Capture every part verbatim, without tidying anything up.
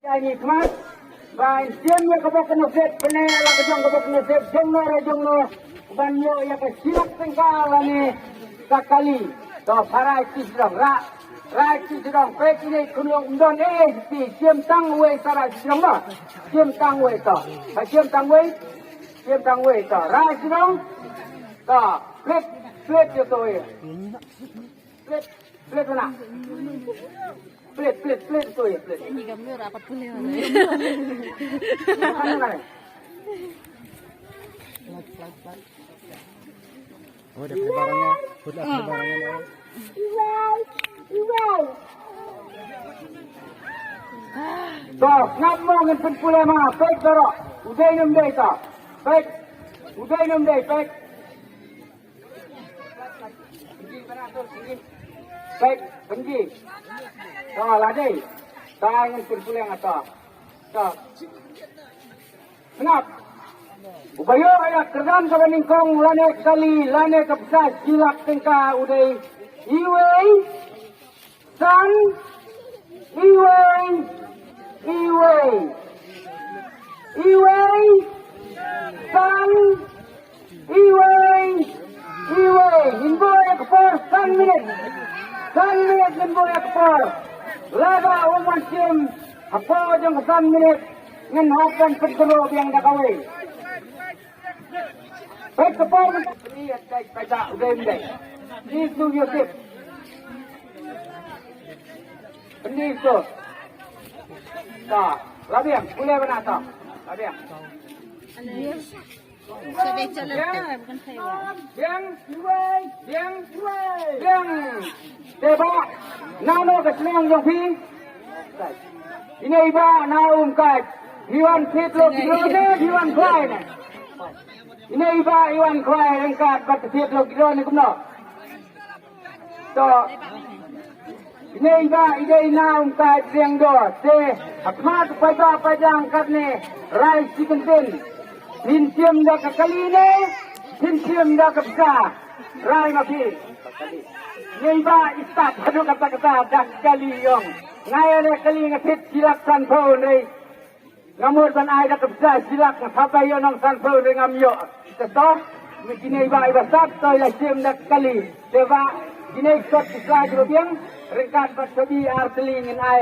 Ïa ngi khmat ba in shim ïa ka bok ka nusip, pyneh la ka jong ka bok ka nusip jong no re jong no ban ïoh ïa ka shilak tyngka lane ka kali. To, pha rai shi sdang, ra, rai shi sdang, peit ine i khunlung ym don ei ei shisha, shim tang uwei, sa rai shi sdang mo. Shim tang uwei to. Ha shim tang uwei, shim tang uwei to. Rai shi sdang. To, peit, peit ïa to ïa. Peit, peit na. Peit, peit, peit to ïa, peit. Ini kami rapat boleh mana? Mana, mana? Oh, dah ada barangnya. Sudah ada barangnya. To, ngam mo ngin pynpule ma, peit baroh. U dei ne ym dei to. Peit. U dei ne ym dei, peit. Peit, pynji. To, la dei. To, ai ngin pynpule nga to. To. Sngap. Uba ïoh ïa ka kyrdan kaba nyngkong lane kali lane ka pisa shi lak tyngka u dei iwei, san, iwei, iwei, iwei, san, iwei, iwei. Ngin buh ïa ka por san minit. San minit ngin buh ïa ka por. Lada um wan shim hapoh jong ka san minit, ngin hap ban pynkynroh biang da kawei. Peit ka por. Peit, peit, peit, peit, peit. Peit tu, Yusuf. Peit tu. Ta, la biang, pule bana ta. La biang. Biang, biang, biang. Te ba, nano ka shnong jong phi? Ine i ba na um kai. Phi wan thied lo ki dro ne, phi wan khwai ne. Ine i ba i wan khwai ryngkat bad thied lo ki dro ne kumno. To. Ine i ba i dei na um kai riang do. Te ha khmat paidbah paidlang katne rai shi kyntien. Phin shim da ka kali ne, phin shim da ka pisa. Rai ma phi. Ine i ba i stad haduh katta katta da ka kali ong. Nga ïa da kali nga thied shi lak sanphew hynrei nga mut ban ai da ka pisa shi lak, nga hap ban ïoh nong sanphew hynrei ngam ïoh. Te to, kine i ba i ba stad to i la shim da ka kali. Te ba kine i kot ki sla kiba biang ryngkat bad ka bi ar tylli ngin ai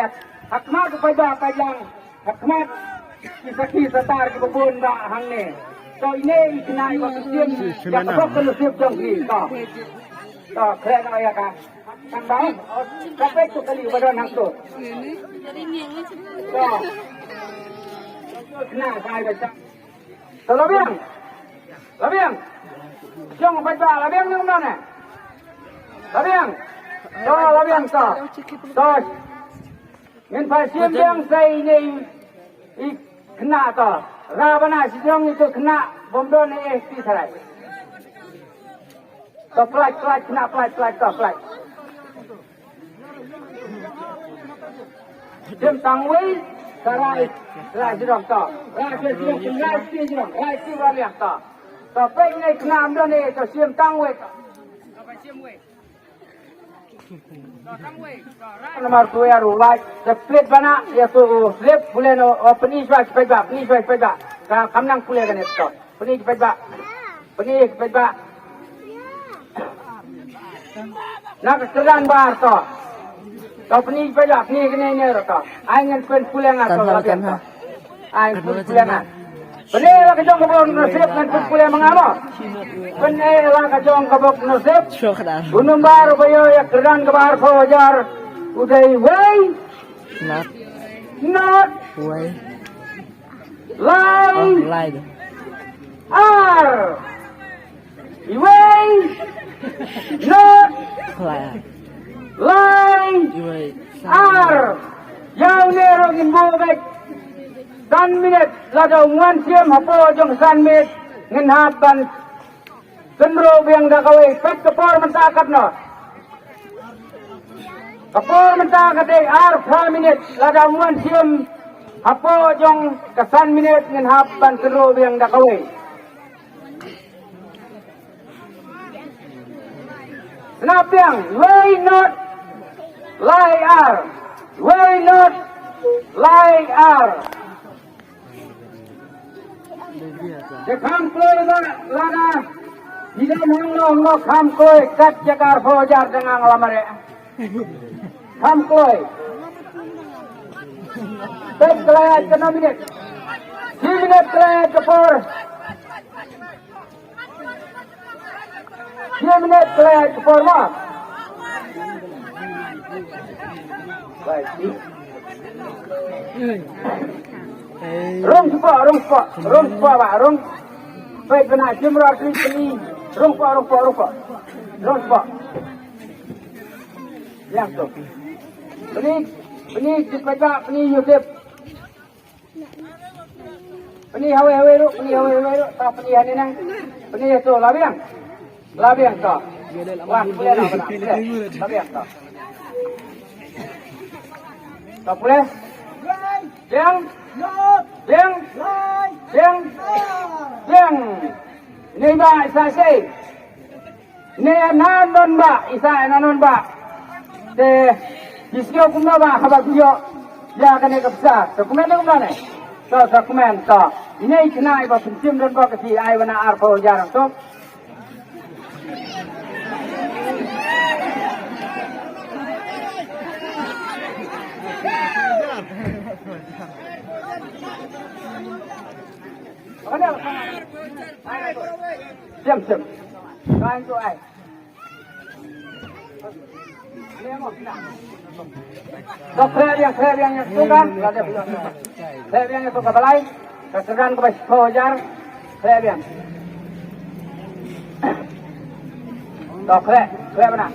ha khmat u paidbah paidlang. Ha khmat ki sakhi satar kiba bun ba hangne. To ine i khynnah iba pynshim ïa ka bok ka nusip jong ki. To. To, khleh noh ïa ka. Tang ba. Ka peit tu kali ba don hangto. To. Khynnah ba i ba shah. To, la biang. La biang. Jong paidbah, la biang ne kumno ne? La biang. To, la biang to. To. Ngin pynshim biang sa ine i khynnah to. Ra bana shi jong ito khynnah bym don ne eh ti sarai. To, pynlait, pynlait, khynnah, pynlait, pynlait to, pynlait. Shim tang wei, sa rai, rai shi jong to. Rai shi jong, rai shi jong, rai shi jong to. To, peit ine i khynnah bym don ne, to shim tang wei to. Namar tu ïa ru lai, te pynlait bana ïa tu slip, pule noh, oh, pyni shwa shi paidbah, pyni shwa shi paidbah. Ka, kam nang pule kane to. Pyni shi paidbah. Pyni shi paidbah. Na ka kyrdan ba ar to. To pyni shi paidbah, pyni kane ne to. Ai ngin pynpule nga to, la biang to. Ai, pynpule nga. Pyneh la ka jong ka bok nusip ngan pynpule ma nga mo. Pyneh la ka jong ka bok nusip. U nombar uba ïoh ïa ka kyrdan kaba arphew hajar u dei wei. Not. Not. Wei. Lai. Oh, lai. Ar. Iwei. Not. Lai. Lai. Iwei. Ar. Ïa une ruh ngin buh beit san minit, lada um wan shim hapoh jong san minit ngin hap ban kynroh biang da kawei. Peit ka por mynta katno. Ka por mynta ka dei arphew minit, lada um wan shim hapoh jong ka san minit ngin hap ban kynroh biang da kawei. Sngap biang, wei not, lai ar, wei not, Lai ar. Te kham kloi ba lada. Ida mong no no kham kloi kat jakar pho jar dengan lamare. Kham kloi. Peit kloi ka no minit. Shi minit kloi ka por. Shi minit kloi ka por ma. Baik. Rung spot, rung spot, rung spot ba, rung. Peit bana jim ra tri tri. Rung spot, rung spot, rung spot. Rung spot. Yang tu. Bani, bani jit peta, bani Yusuf. Bani hawe hawe ru, bani hawe hawe ru, ta bani hani nang. Bani tu labiang. Labiang ta. Wah, pule lah bana. Labiang ta. Ta pule. Biang. Biang. Biang. Biang. Ni ba sa sei. Ne na non ba, isa na non ba. Te, isio kumno ba, haba kio. Ya kane ka pisa. Dokumen ne kumno ne. To, dokumen to. Ine ikna iba pentim don ba kasi ai wana arpau jarang to. Siam, siam. Kain tu ai. To khreh biang, khreh biang ïa ka suka, la dep. Khreh biang ïa ka suka balai, ka syrgan kaba shiphew hajar, khreh biang. To khreh, khreh bana.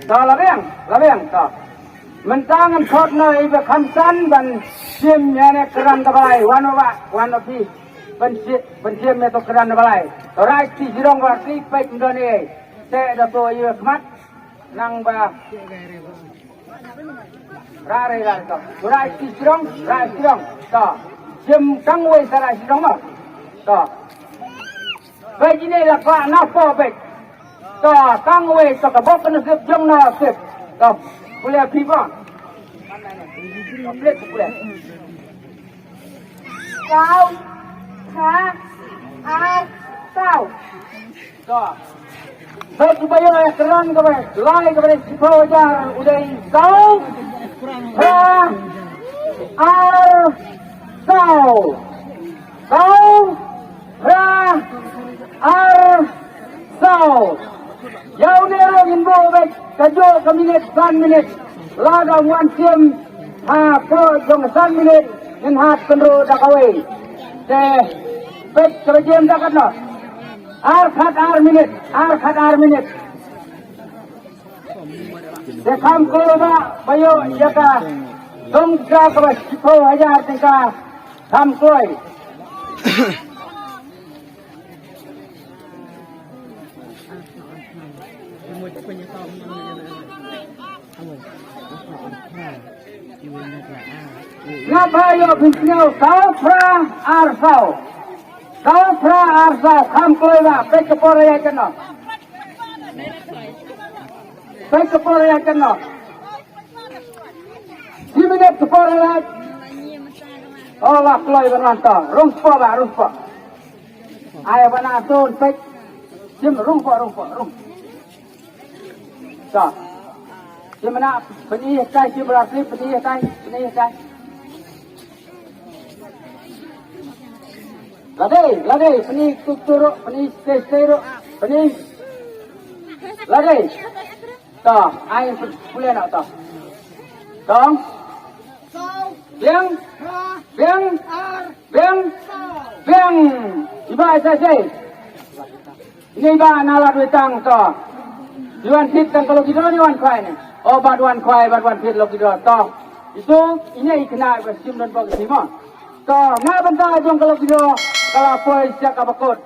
To, la biang, la biang, to. Mynta ngan khot na iba khamsan ban shim ïa ne kyrdan ka balai, wan o ba, wan o phi. Ban shi-, ban shim ïa to kyrdan ka balai. To, rai ti jirong ba ti pek ndon ei. Te da to iba khmat. Nang ba. Ra re ra to. Ra ti srong, ra srong. To. Jem tang wei sa ra srong mo. To. Ba jine la pa na po be. To, tang wei to ka bok na sip jong na sip. To. Pule pi ba. Pule pule. Saw, phra, ar, saw. To. Ba ki ba ïoh ïa ka rang kaba lai kaba dei shiphew hajar u dei saw, phra, ar, saw. Saw, phra, ar, saw. Ïa une ruh ngin buh beit kajuh ka minit san minit. Lada wan shim ha pdeng jong ka san minit ngin hap kynruh da kawei. Te peit kaba jem da katno. Ar khat ar minit, ar khat ar minit. Te kham kloi ba, ba ïoh ïa ka dong ka kaba shiphew hajar tyngka kham kloi. Nga ba ïoh phin sngewthuh saw phra ar saw. Saw phra ar saw kham kloi ba peit ka por ïa kano. Peit ka por ïa kano. Shi minit ka por ïa. Oh, la kloi ban wan to. Rung spo ba, rung spo. Ai ba na to peit. Shim rung spo, rung spo, rung. To. Shim na, pyni tai, shim ra, pyni tai, pyni tai. Lade, lade, pyni tuk turo, pyni stay stay ro, pyni. Lade. To, ai pule na to. To. Biang. Biang. Biang. Biang. Iba ai sa sei. Ini ba na la dua tang to. Di wan fit tang kalau kita ni wan kwai ni. Oh, bad wan kwai, bad wan fit lo kita to. Itu ini ikna ba sim don bok sima. To, na benta jong kalau kita kalau poi siak ka bakot.